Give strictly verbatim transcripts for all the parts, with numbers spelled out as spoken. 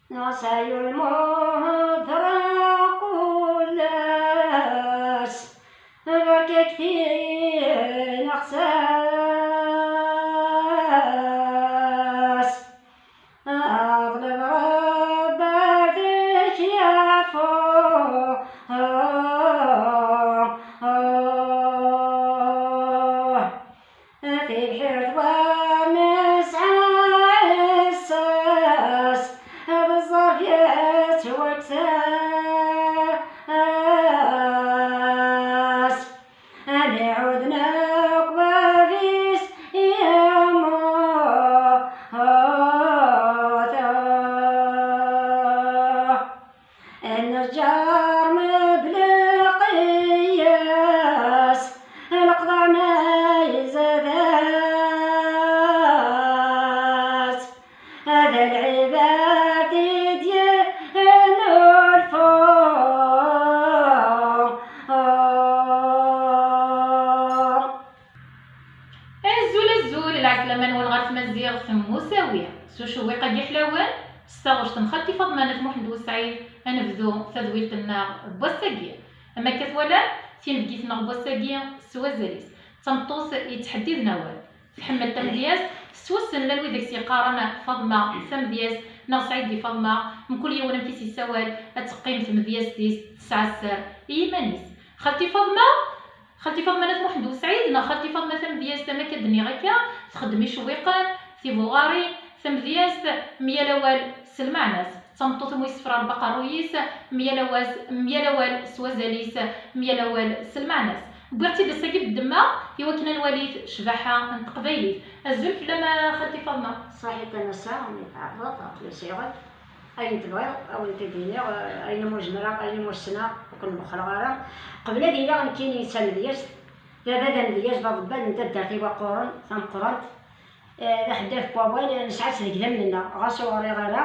Neɣ sɛyu lmuhedra qullas, berka-k tineɣsas. Aḍleb Rebbi ad k-yafu. Tibḥirt wa nesɛa issas, bezzaf yettwakkes-as. Ad iɛuden akk bab-is yemmut. Nneǧǧar mebla qiyas, leqḍa ma izad-as, ad lɛibad i d-yennulfu. Azul, azul, lɛeslama-nwen ɣer tmaziɣt n Musawi. S ucewwiq-agi ḥlawen, s taɣect n xalti Faḍma n At Muḥend U Sɛid, ad nebdu tadwilt-nneɣ n wass-agi. Am akka twalam, tinebgit-nneɣ n wass-agi s wazal-is. D tameṭṭut yettḥeddiden awal. Tḥemmel tamedyazt, tettwassen llan wid i s-yeqqaren Faḍma tamedyazt, neɣ Sɛid di Faḍma, mkul yiwen amek i s-yessawal, ad teqqim tmedyazt-is tesɛa sser i yiman-is. Xalti Faḍma, Xalti Faḍma n At Muḥend U Sɛid, neɣ Xalti Faḍma tamedyazt, am akka d-nniɣ akka, txeddem icewwiqen, tibuɣarin, tamedyazt, myal awal s lmeɛna-s. D tameṭṭut umi yessefra Rebbi aqerruy-is, myal awal, myal awal s wazal-is, myal awal s lmeɛna-s. Wwiɣ-tt-id ass-agi beddemma i wakken ad nwali-t ccbaḥa n teqbaylit. Azul fell-am a Xalti Faḍma. Ṣaḥit a Nasa, mi tɛerḍeḍ, aql-i sɛiɣ-d ayen tebɣiḍ, a wen-t-id-iniɣ, eh, ayen umi zemreɣ, ayen umi ssneɣ, ur ken-wexxreɣ ara. Qbel ad iliɣ nekkini d tamedyazt, baba d amedyaz, d aḍebbal n taddart Iwaqquren tameqqrant. Eh, d aḥeddad n wawal, eh, nesɛa-tt deg idammen-nneɣ, ɣas ur ɣriɣ ara,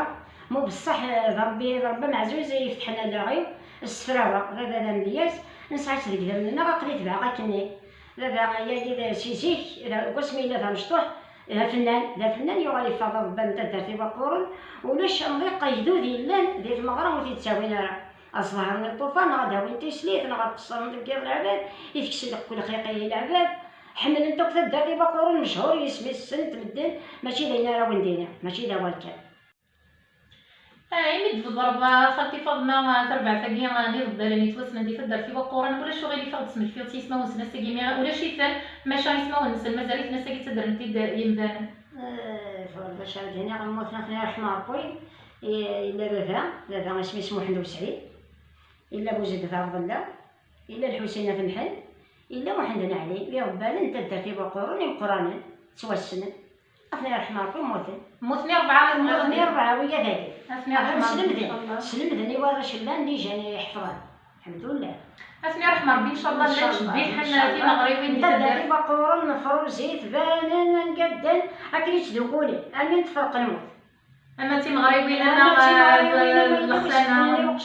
mu beṣṣeḥ, eh, d Rebbi, d Rebbi ameɛzuz i ifetḥen allaɣ-iw, ssefraweɣ, baba d amedyaz, nesɛa-tt deg idammen-nneɣ, aql-i tebɛeɣ akkenni. Baba, yagi d, si zik, d, deg wasmi yella d amecṭuḥ, d afennan, d afennan, yuɣal yeffeɣ d aḍebbal n taddart Iwaqquren, ulac amḍiq agdud yellan di tmeɣra ur t-id-ttawin ara. Ad sḍehren i ṭṭufan, neɣ ad d-awin tislit, neɣ ad qeṣṣren deg yiḍ leɛbad, i tekkes lqelqiq i leɛbad. Ḥemmlen-t akk taddart Iwaqquren, mechuṛ yisem-is, ssnen-t medden, mačči d ayen ara wen-d-iniɣ, mačči d awal kan. Ah, imi d-tḍerb, ah, xalti Faḍma, ah, tarbaɛt-agi, ah, n iḍebbalen yettwassnen di taddart Iwaqquren, ulac uɣilif ad d-tesmektiḍ s yismawen-nsen ass-agi, mi ulac-iten, maca ismawen-nsen mazal-iten ass-agi ttadren-t-id yimdanen. Eh, tura d acu ara d-iniɣ, mmuten, ad ten-iṛḥem Ṛebbi, i-, yella baba, baba isem-is Muḥend Usɛid, yella Buzid d Abdella, yella Lḥusin At Mḥend, yella Muḥend n Ɛli, d iḍebbalen n taddart Iwaqquren imeqqranen, ttwassnen. Ad ten-iṛḥem Ṛebbi, mmuten. Mmuten i rebɛa, mmuten i rebɛa, wiyaḍ-agi. Ad ten-iṛḥem Ṛebbi, slemden, inshallah. Slemden i warrac llan d ijan iḥefḍen. Lḥemdullah. Ad ten-iṛḥem Ṛebbi, inshallah, llan ttcebbiḥen timeɣriwin di taddart. Iwaqquren mefruzit, banen, angadden, akken i ttdukulen, amin tferq lmut. Ama d timeɣriwin, ama d timeɣriwin, ama d lexsana. Ama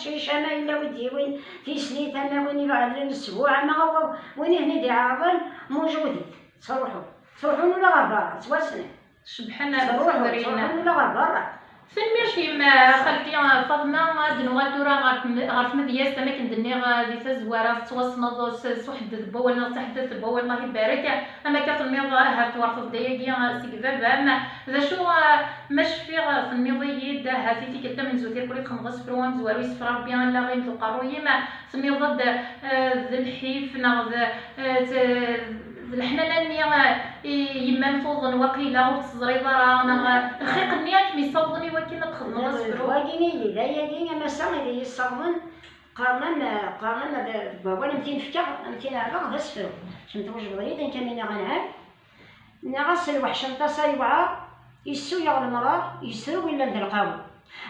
yella wi d-yewwin tislit, ama win ibeɛden sbuɛ, ama akk win i ten-id-iɛerḍen, mujudit, ttruḥun. Ttruḥun ula ɣer berra, ttwassnen. Cebḥen ttruḥun, ttruḥun ula ɣer berra. Tanemmirt-im, xalti Faḍma. Ad nuɣal tura ɣer tm-, ɣer tmedyazt, am akken d-nniɣ, di tazwara tettwassneḍ s, s uḥedded n wawal neɣ d taḥeddadt n wawal, Allah ibarek. Am akka tenniḍ, ahat twerteḍ-d ayagi seg baba-m. D acu, ah, ma cfiɣ, tenniḍ-iyi-d, ahat i tikkelt tamenzut irkul i txedmeḍ asefru amezwaru, yessefra Rebbi allaɣ-im d uqerruy-im, tenniḍ-d, ah, d lḥif neɣ d, ah, d, d leḥnana-nni, ah, i yemma-m tuḍen waqila ur tt-teẓriḍ ara, neɣ, ah, lxiq-nni ad kem-yessawḍen i wakken ad txedmeḍ asefru? D wagi i yella, d ayagi, a Massa, i d-iyi-yessawḍen. Qqaren-am, qqaren-am d, deg wawal am tin fkeɣ, am tin ɛerḍeɣ, d asefru. Kemm twejdeḍ-iyi-d, nekk am iniɣ anɛam. Nniɣ-as lweḥc n ṭasa yewɛer, yessuyeɣ lemrar, yesru win llan d lqawi.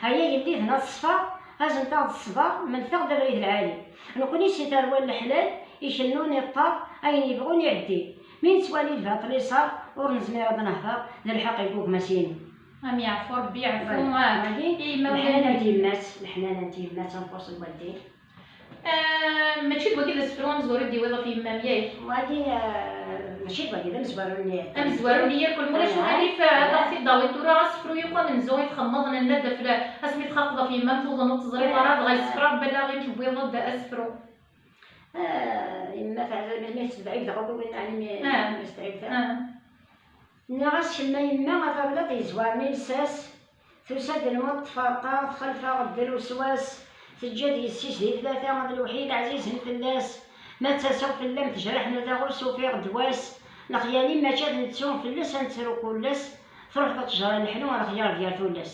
Ay agellid n at ṣṣfa, azen-aɣ-d ṣṣber, mlet-aɣ-d abrid lɛali. Nekni si tarwa n leḥlal, ikennun iṭṭer, ayen yebɣun iɛeddi. Mi nettwali lbaṭel iṣer, ur nezmir ad nehder, d lḥeqq i yugma s yimi. Am yeɛfu Ṛebbi, yeɛfu, ah, i yimawlan. Leḥnana n tyemmat, leḥnana n tyemmat, tameqqurt n lwaldin. Ah, mačči d wagi d asefru amezwaru i d-yewwiḍ ɣef yemma-m, yak? Wagi, ah, Mačči d wagi d amezwaru n amezwaru n yirkel, mulac uɣilif, ad aɣ-t-id-tawiḍ tura asefru yakk amenzu i txedmeḍ, nenna-d ɣef la-, asmi txaqeḍ ɣef yemma-m tuḍen ur teẓriḍ ara, dɣa yessefra Rebbi allaɣ i tewwiḍ-d asefru. Ah, yemma teɛzem, mi tettebɛid dɣa ur win ɛni mi tettebɛid. Nniɣ-as, kemm a yemma, a tablaḍt yezwaren i lsas, tusa-d lmut tferq-aɣ, txelf-aɣ-d lweswas, teǧǧa-d yessi-s di tlata, d lewḥid ɛzizen fell-as, ma ttaseɣ fell-am tejreḥ nudaɣ ur s-ufiɣ ddwas, lexyal-im mačči ad nettu fell-as ad nettru kul ass, truḥeḍ ad tejreḍ leḥlu a lexyal gar tullas.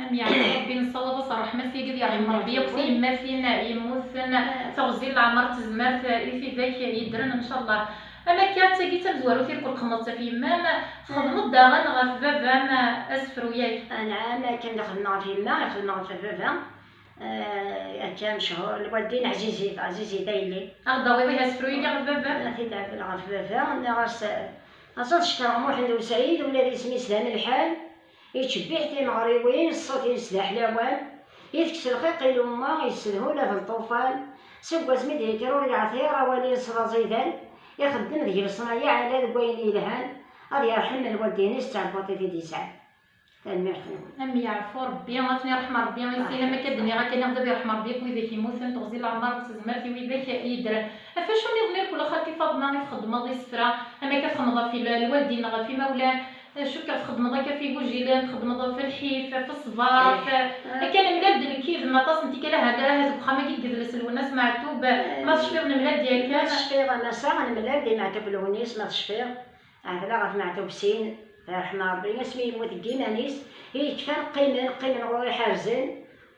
Am yeɛni Rebbi nessawaḍ-as ṛṛeḥma-s, yagi ad yerḥem Rebbi akk tiyemmatin yemmuten, teɣzi n leɛmer d tezmert i tidak yeddren ncallah. Am akka d tagi d tamezwarut i kul xedmeḍ ɣef yemma-m, txedmeḍ daɣen ɣef baba-m asefru-yagi? Anɛam, akken i xedmeɣ ɣef yemma i xedmeɣ ɣef baba. Eh, akka mechur lwaldin ɛzizit, ɛzizit a yelli. Ad aɣ-d-tawiḍ ihi asefru-yagi ɣef baba-m? Ad t-id-ɛedleɣ ɣef baba, nniɣ-as, eh, ass-a ad cekkreɣ Muḥend U Saɛid, ula d isem-is d amelḥan. Ittcebbiḥ timeɣriwin, ṣṣut-ines d aḥlawan, itekkes lxiq i lumma, yessedhu ula d lṭufan, seg wasmi d-yekker ur yeɛtir, awal-ines d aẓidan, ixeddem deg leṣnayeɛ ala deg wayen yelhan, ad yerḥem lwaldin-is d tɛebbuṭ i t-id-yesɛan. Tanemmirt-nwen. Am yeɛfu Rebbi, ad ten-yerḥem Rebbi, i sin am akka d-nniɣ akka, ad yerḥem Rebbi akk widak yemmuten, teɣzi n leɛmer d tezmert i widak yeddren. Ɣef wacu nniḍen irkul a xalti Faḍma i txeddmeḍ isefra, am akka txedmeḍ ɣef lwaldin neɣ ɣef imawlan? Cukkeɣ txeddmeḍ akka ɣef igujilen, txeddmeḍ ɣef lḥif, ɣef ṣṣber, akka nemlal-d nekk yid-m aṭas n tikkal, ahat, ahat deg uxxam-agi i yedles Lwennas Meɛtub, ma tecfiḍ nemlal-d yakan. Ma tecfiḍ a massa, nemlal-d i Meɛtub Lewnis, ma tecfiḍ. Ɛedleɣ ɣef Meɛtub sin, yerḥem Rebbi, asmi yemmut deg yiman-is, i yekfan qqimen, qqimen ɣur-i ḥerzen,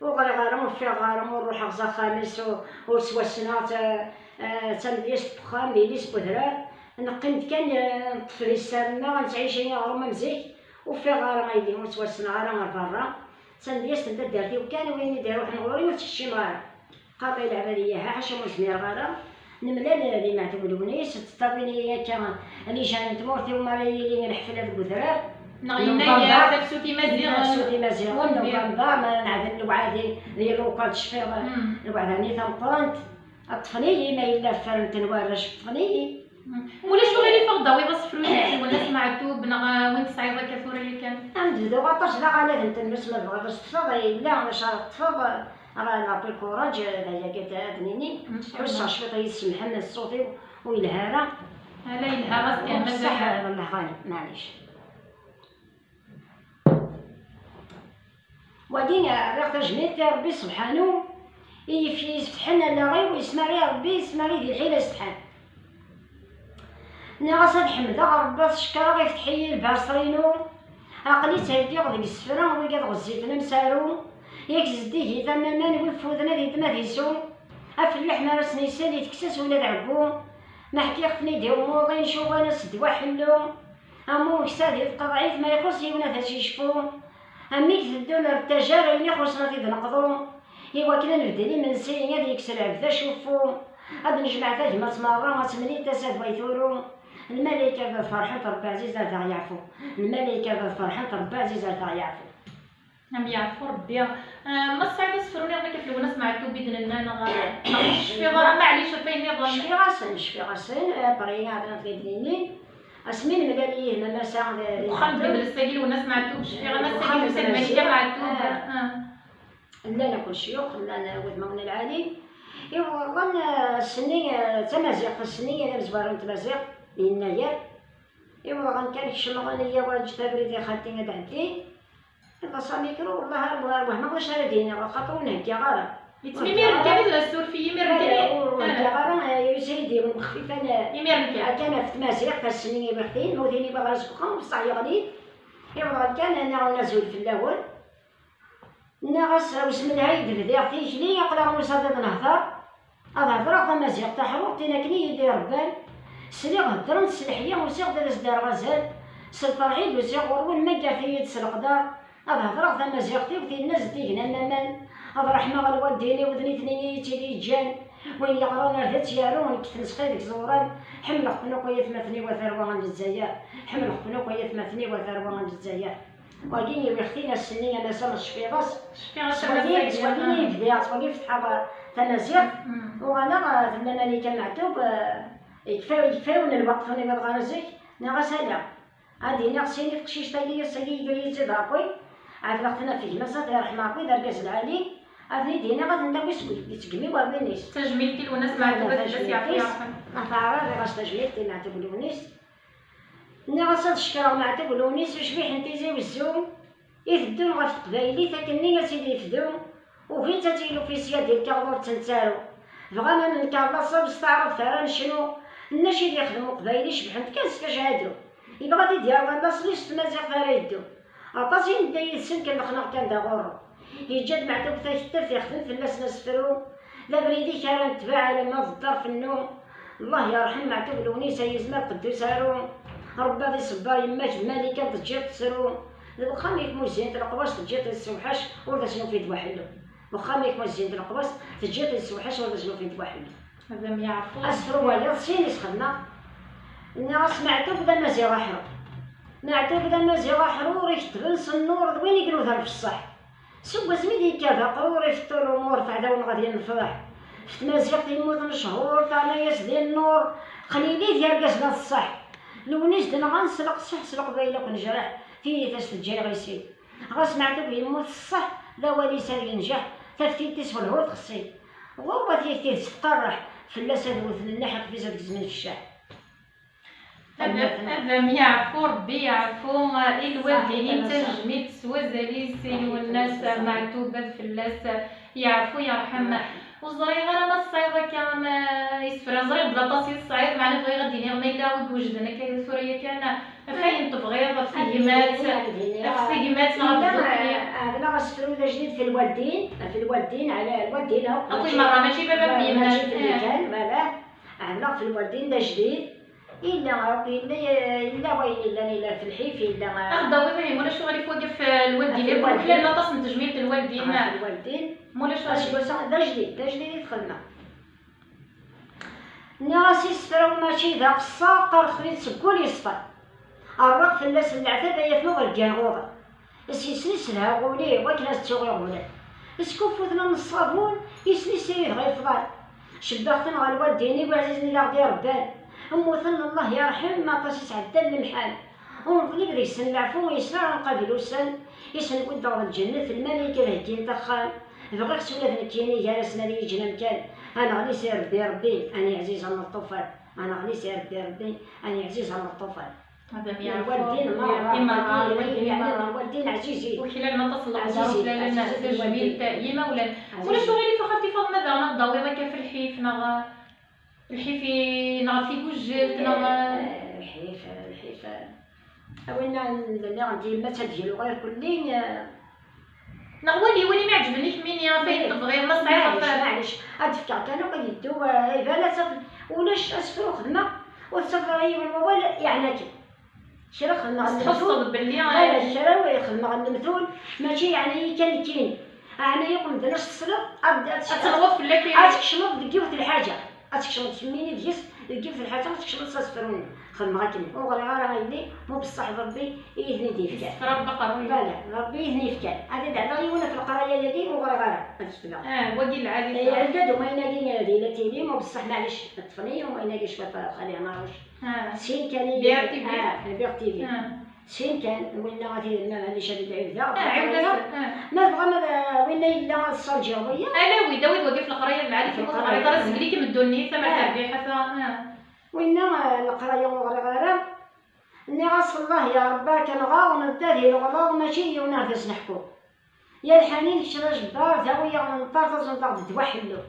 ur ɣriɣ ara, ur ffiɣeɣ ara, ur ruḥeɣ s axxam-is, ur, ur ttwassneɣ, d ta-, eh, d tamedyazt n wexxam, d yelli-s n wedrar. Neqqim-d kan, eh, neṭṭef di sser-nneɣ, nettɛici aɣrum am zik, ur ffiɣeɣ ara a yelli, ur ttwassneɣ ara ɣer berra. D tamedyazt n taddart-iw kan, win i d-iruḥen ɣur-i ur ttḥeccimeɣ ara. Qqareɣ i leɛbad-ihi, ha ḥaca ur zmireɣ ara. Nemlal di Meɛtub Lewnis, tettawin-iyi akka lijan n tmurt-iw mi ara yili lḥefla deg udrar. Neɣ yennayer, tafsut imaziɣen. Tafsut imaziɣen, november, mi ara neɛdel lewɛadi di lokal tecfiḍ, lweɛda-nni tameqqrant. Ṭṭfen-iyi, ma yella ffren-ten warrac, ṭṭfen-iyi. Ulac uɣilif ad aɣ-d-tawiḍ asefru-nni n Lwennas Meɛtub neɣ, eh, win tesɛiḍ akka tura yakan? Ad d-bduɣ aṭas d aɣalad n tmes, ma tebɣiḍ ad s-teṭṭfeḍ, yella, maca teṭṭfeḍ, eh, ala Rebbi lkuṛaǧ, eh, d aya kan ara d-nini. Ḥusseɣ cwiṭ yid-s Mḥemmed, ṣṣut-iw ur yelha ara. Ala yelha, ɣas kan, mazal. Ṣṣeḥ, eh, d Allah ɣalib, maɛlic. Wagi, rriɣ tajmilt i Rebbi sebḥanu, i yif-, yesfetḥen allaɣ-iw, ismar i Rebbi, ismar i di lḥila isetḥan. Nniɣ-as ad ḥemdeɣ Rebbi, ad t-cekkreɣ, ifteḥ-iyi lbaṣer-inu. Aql-i ttheggiɣ deg isefra, wigad ɣezzifen amsaru, yak zeddigit am aman, wi fuden ad yeddem ad isu. Afellaḥ mi ara sen-isel, itekkes-as ula d ɛeggu. Ma ḥkiɣ-ten-id i umuḍin, cuban-as ddwa ḥellu. Am umeksa di tqeḍɛit, ma ixuṣ yiwen ad as-yecfu. Amek teddun ar ttajar, ayen ixuṣṣen ad t-id-neqḍu. I wakken ad nbeddel imensi, ad yekkes lɛebd acuffu. Ad nejmeɛ tagmat merra, ad temlil tasa d way turu. Lmalayek ad ferḥent, Rebbi ɛziz ad aɣ-yeɛfu. Lmalayek ad ferḥent, Rebbi ɛziz ad aɣ-yeɛfu. Am yeɛfu Rebbi. Ah, ma tesɛiḍ asefru nniḍen akka f Lwennas Meɛtub i d-nenna neɣ, neɣ ur tecfiḍ ara, maɛlic ɣef wayen nniḍen? Cfiɣ-asen, cfiɣ-asen, eh, Brian Ɛednat d Idlini. Asmi nemlal yid-m a massa, eh, deg uxxam n tedrest-agi Lwennas Meɛtub, cfiɣ a massa, deg uxxam n tusa d Malika Meɛtub. Ah. Ah. Llan akk lecyux, llan wudmawen lɛali. Iwḍen, eh, ass-nni, eh, d tamaziɣt, ass-nni d amezwaru n tmaziɣt, yennayer. Iwḍen kan kecmeɣ, aniya wa ǧǧet abrid i xalti ad ɛeddi. Iḍas amikru, wellah ar, ar wehmeɣ d acu ara d-iniɣ, axaṭer ur nheggiɣ ara. Yettmimir kan i d la surfi, imir kan i, ur nheggiɣ ara, eh, yusa-yi-d yiwen wexfifan, eh, imir kan. Akan ɣef tmaziɣt, ass-nni i wixtin, ma ur d-iniɣ ara seg uxxam, ur yeɣli. Iwḍen kan, nniɣ-awen azul fell-awen. Nniɣ-as, usmelha i d-bdiɣ tikli, aql-aɣ nusa-d ad nehder. Ad hedreɣ tamaziɣt taḥrurt, tin akken i yi-d-irebban. Sliɣ heddren-d s leḥya, usiɣ-d ad as-d-rreɣ azal. S lferḥ i d-usiɣ ɣur-wen, ma ggarti-yi-d s leqder. Ad hedreɣ tamaziɣt-iw, tinna zeddigen am aman. Ad ṛeḥmeɣ lwaldin-iw, d nitni i yi-tt-id-yeǧǧan. Win yeɣran ar d tt-yaru, nekk tnesqi deg iẓuran. Ḥemmleɣ-ken akk ay atmaten-iw a tarwa n Lezzayer. Ḥemmleɣ-ken akk ay atmaten-iw a tarwa n Lezzayer. Wagi iwixtin ass-nni a massa ma tecfiḍ-as. Cfiɣ-as. S wagi, s wagi i bdiɣ, s wagi fetḥeɣ, eh, tamaziɣt. Mm. Uɣaleɣ, eh, tella Malika Meɛtub, eh, Yekfa, yekfa-wen lweqt ur niweḍ ɣer zik, nniɣ-as ala. Ad d-iniɣ sin i teqcict-agi ass-agi iga-yi-tt-id Ṛebbi, ɛedleɣ-ten ɣef gma-s ad iṛḥem Ṛebbi d argaz lɛali, ad ten-id-iniɣ ad ten-tawi seg, seg imi war win-is. Tajmilt i Lwennas Meɛtub, ad fell-as yeɛfu yerḥem. Ɣef Ɛrab, ɣas tajmilt i Meɛtub Lewnis. Nniɣ-as ad cekkreɣ Meɛtub Lewnis, ucbiḥ n Tizi Wezzu, iteddun ɣef teqbaylit akkenni ad tt-id-yefdu, ugin-tt ad tt-yili ufisya di lkaɣeḍ ur tt-nettaru. Bɣan ad nenker laṣel s taɛrabt ara necnu, nna acu i d-yexdem uqbayli cebḥent kan s kacɛadu. Yebɣa ad d-yerḍel laṣel-is s tmaziɣt ara yeddu. Aṭas i nedda yid-sen kellxen-aɣ kan d aɣurru. Yeǧǧa-d Meɛtub taktabt yexdem fell-asen asefru, d abrid-ik ara netbeɛ alamma d ddar fennu. Allah yerḥem Meɛtub Lewnis ay izmer qeddu saru. Rebbi ad iṣebber yemma-k d Malika teǧǧiḍ tesru. D wexxam-ik mu zzint leqwas teǧǧiḍ-t yessewḥac ur d as-nufi d waḥellu. Wexxam-ik mu zzint leqwas teǧǧiḍ-t yessewḥac ur d as-nufi d waḥellu. Ad am yeɛfu. Asefru wayeḍ sin i s-xedmeɣ. Nniɣ-as Meɛtub d amaziɣ aḥrur. Meɛtub d amaziɣ aḥrur ikettben s nnur d win i inudan f ṣṣeḥ. Seg wasmi d-yekker d aqrur ifeṭṭu lumuṛ, teɛdawen ɣer din lefḍeḥ. F tmaziɣt yemmuten cchur, terna-yas di nnur, qlilit yergazen ad ṣṣeḥ. Lewnis d-nɣan s leqseḥ, s leqbayel akk nejreḥ, tiyita-s teǧǧa iɣisi. Ɣas Meɛtub yemmut s ṣṣeḥ, d awal-is ad yenjeḥ, taftilt-is welhu txessi. Ɣur-wat yak tidet tqerreḥ, fell-as ad wten nneḥ, aqfiz ad gezmen f cceḥ. Ad, ad am yeɛfu Rebbi, yeɛfu i lwaldin-im, tajmilt s wazal-is i Lwennas Meɛtub, ad fell-as yeɛfu yerḥem. Ur ẓriɣ ara ma tesɛiḍ akka, ma, isefra, ẓriɣ belli aṭas i tesɛiḍ, meɛna bɣiɣ ad d-iniɣ ma yella i iwejden akka tura yakan, ɣef ayen tebɣiḍ, ɣef tegmat, ɣef tegmat neɣ ɣef tdukli. Ɛedleɣ asefru d ajdid f lwaldin, f lwaldin, ɛla lwaldin akk. Akk i merra, mačči baba d yemma. Mačči fell-i kan, baba. Ɛedleɣ f lwaldin d ajdid. Yella, yella, yella wayen yellan, yella f lḥif, yella. Ad ɣ-d-tawiḍ, ihi, ma ulac uɣilif, wagi f lwaldin, ɣef lwaldin. Llan aṭas n tejmilt n lwaldin. Ɣef lwaldin. Ma ulac uɣilif. Aseggas-a d ajdid, d ajdid i txedmeɣ. Nniɣ-as isefra-w mačči d aqeṣṣer, qqareɣ-ten-id seg wul yeṣfan. Rriɣ fell-asen leɛtab ay atma ur ggareɣ uḍan. S yisem-is lhaɣ ul-iw akken ad ttuɣ iɣulan. Skuffuten am ṣṣabun, isem-is irideɣ ifḍal. Cebbaɣ-ten ɣer lwaldin-iw ɛzizen i d aɣ-d-irebban. Mmuten, Allah yerḥem, aṭas i sɛeddan lemḥan. Ur neḍlib deg-sen leɛfu, yesɛa nqabel ussan. I sen-buddeɣ d lǧennet, lmalayek ad heggint axxam. Bɣiɣ s ula d nekkini gar-asen ad yi-ǧǧen amkan. Ad neɣli s irebbi Rebbi, ad neɛziz am ṭṭufan. Ad neɣli s irebbi Rebbi, ad neɛziz am ṭṭufan. Ad am yeɛfu. Lwaldin merra, lwaldin, yeɛni merra. Lwaldin ɛzizit. Uklalen aṭas n leqder, ɛzizit, uklalen ɛzizit tajmilt, lwaldin. Yimawlan. Ɛzizit. Ulac uɣilif a xalti Faḍma daɣen ad d-tawiḍ akka f lḥif neɣ lḥif i-, neɣ tigujjelt neɣ. Eh, lḥif, lḥif. A winna nniɣ-d yemma-tt ad d-gluɣ irkelli, eh, Neɣ wali, wali mi ɛeǧben-ik mini, ɣef ayen tebɣiḍ, ma tesɛiḍ. Maɛlic, ɣef maɛlic. Ad d-fkeɣ kan akk ad yeddu, eh, iban ad taf-, ulac asefru xedmeɣ, ur tettafeḍ ara yiwen wawal yeɛna-kem. Kra xedmeɣ s txuṣṣeḍ lemtul, belli, wala eh, kra xedmeɣ lemtul, mačči yeɛna-yi kan nekkini. Ɛna yakk medden ad s-tesleḍ, ad, ad, ad tenɣuḍ fell-ak, ad tkecmeḍ deg yiwet lḥaǧa. Ad tkecmeḍ kemmini deg-s, deg yiwet lḥaǧa ad tkecmeḍ s asefru-nni. Xedmeɣ akken, ur ɣriɣ ara a yelli, mu beṣṣeḥ d Rebbi i yi-ten-id-yefkan. Isefra Rebbi aqerru-nni. Bala, Rebbi i yi-ten-yefkan. Ad d-ɛdaɣ yiwen ɣef leqraya-agi, ur ɣriɣ ara, ad ketbeɣ. Ah, wagi lɛali. Eh, iɛedda-d umayen-agi, eh, di la télé, mu beṣṣeḥ maɛlic, ṭṭfen-iyi umayen-agi cwiṭ, eh, xali Ɛmaruc. Ah. Sin kan i, B R T V. Ah, B R T V. Ah. Sin kan, winna ad t-, ma maɛlic ad d-ɛiwdeɣ. Ah, ɛiwed-as, ah. Ma tebɣam ad, winna yella ad ṣṣanǧiɣ waya. Ala wid, awid wagi f leqraya n lɛali, ur teɣriḍ ara, segli-kem ddunit, tamar terbiḥ, ata, ah. Winna, ah, leqraya ur ɣriɣ ara. Nniɣ-as, Allah ya Rebbi, akken ɣaḍ nedda di leɣlaḍ, mačči yiwen ar d as-neḥku. Ya lḥanin kečč d ajebbar, dawi-yaɣ nenṭer, taẓenṭaɣ d ddwa ḥellu.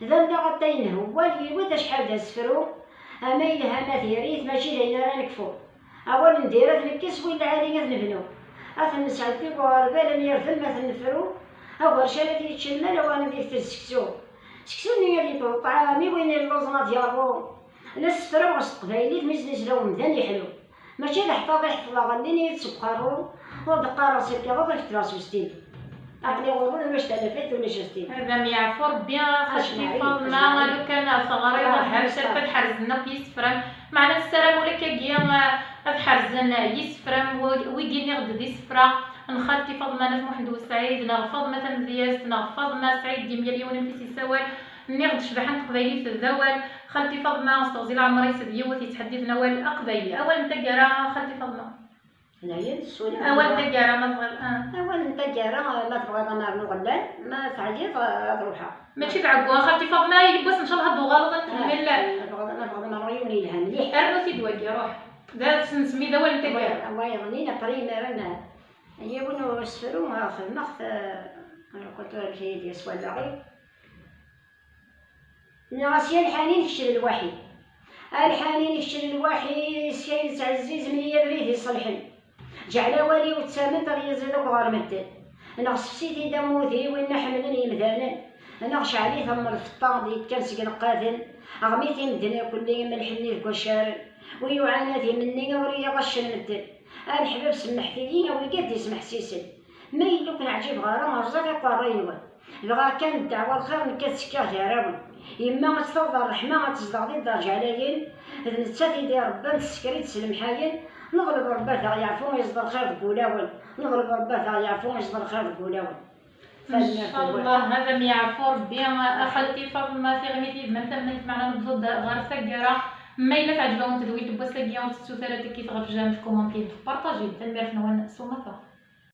D allaɣ atay nhewwal, yiwi-d acḥal d asefru, ama yelha ma diri-t, mačči d ayen ara nekfu. Awal n diri ad nekkes, win lɛali ad nebnu. Ad ten-nesɛeddi deg uɣerbal, am yirden ma ten-nefru, agercal ad yečč lmal, awan ad yeftel seksu. Seksu-nni ad yekk ṭṭɛam, i win illuẓen ad yerɣu. La ssefraɣ s teqbaylit, mi s-nizla umdan yeḥlu. Mačči d aḥfaḍ i ḥefḍeɣ, llin-iyi-d seg uqerru, ur d-qqareɣ s lkaɣeḍ, ad ketbeɣ s westil. Aql-i ɣur-wen ulac talafat, ulac astil. Ad am yeɛfu Rebbi a xalti Faḍma, lukan teɣriḍ lḥerz, ad ḥerzen akk yisefra-m. Meɛna nessaram ulakkagi, eh, ad ḥerzen yisefra-m, wi-, wigi nniɣ-d d isefra n xalti Faḍma n At Muḥend U Sɛid, neɣ Faḍma tamedyazt, neɣ Faḍma Sɛid, yal yiwen amek i s-yessawal. Nniɣ-d cbaḥa n teqbaylit d awal. Xalti Faḍma s teɣzi leɛmer-is d yiwet yettḥeddiden awal aqbayli. Awal n taggara, xalti Faḍma. Dayen, teswel. Awal n taggara, ma tebɣiḍ, ah. Awal n taggara, ma tebɣiḍ ad nernu ɣellan, ma teɛyiḍ, ad ruḥeɣ. Mačči d ɛeggu, a xalti Faḍma, yiwwas ncallah ad d-uɣaleḍ ad nkemmel. Ah, ma tebɣiḍ, ma tebɣiḍ ad nernu yiwen yelhan mliḥ. Rnu-t-id wagi, ruḥ. D ad s-nsemmi d awal n taggara. Wa yeɣnin, après, imaren, yiwen n usefru, ah, xedmeɣ-t, ah, lkultura amek i d-yeswa allaɣ-iw. Nniɣ-as: "Ya lḥanin, kečč d lwaḥi. A lḥanin, kečč d lwaḥi, sya yettɛezziz mliya abrid iṣelḥen. Ǧeɛl awal-iw d tament ad yiẓid akk ɣer medden. Neɣ sefsi-t-id am wudi, winna ḥemmlen yemdanen. Neɣ ceɛl-it am lfeṭṭa d-yekkan seg ineqqaden. Ɣmi-t i medden irkelli am lḥenni deg waccaren. Wi yuɛan ad imenni, ur iyi-ɣaccen medden. A leḥbab, semmeḥt-iyi, a wigad d-ismeḥsisen. Ma yella ur ken-ɛǧibeɣ ara, rẓat iqerray-nwen. Dɣa kan ddeɛwa lxir, nekk ad ttekkiɣ gar-awen. Yemma ad tt-taweḍ ṛṛeḥma, ad tezdeɣ di ddeṛǧa ɛlayen. D nettat i d-iṛebban, tessker-id s lemḥayen. Neḍleb Ṛebbi ad aɣ-yeɛfu, yeẓḍ lxir deg wulawen. Neḍleb Ṛebbi ad aɣ-yeɛfu, yeẓḍ lxir deg wulawen. Tanemmirt. Ncallah ad am-yeɛfu Ṛebbi. A xalti Faḍma, tiɣimit yid-m am tamnant, meɛna nebḍu-d ɣer taggara. Ma yella teɛǧeb-awen tedwilt n wass-agi, ur tettut ara tikkit ɣef jam, tkumantit, tpartajit. Tanemmirt-nwen s umata.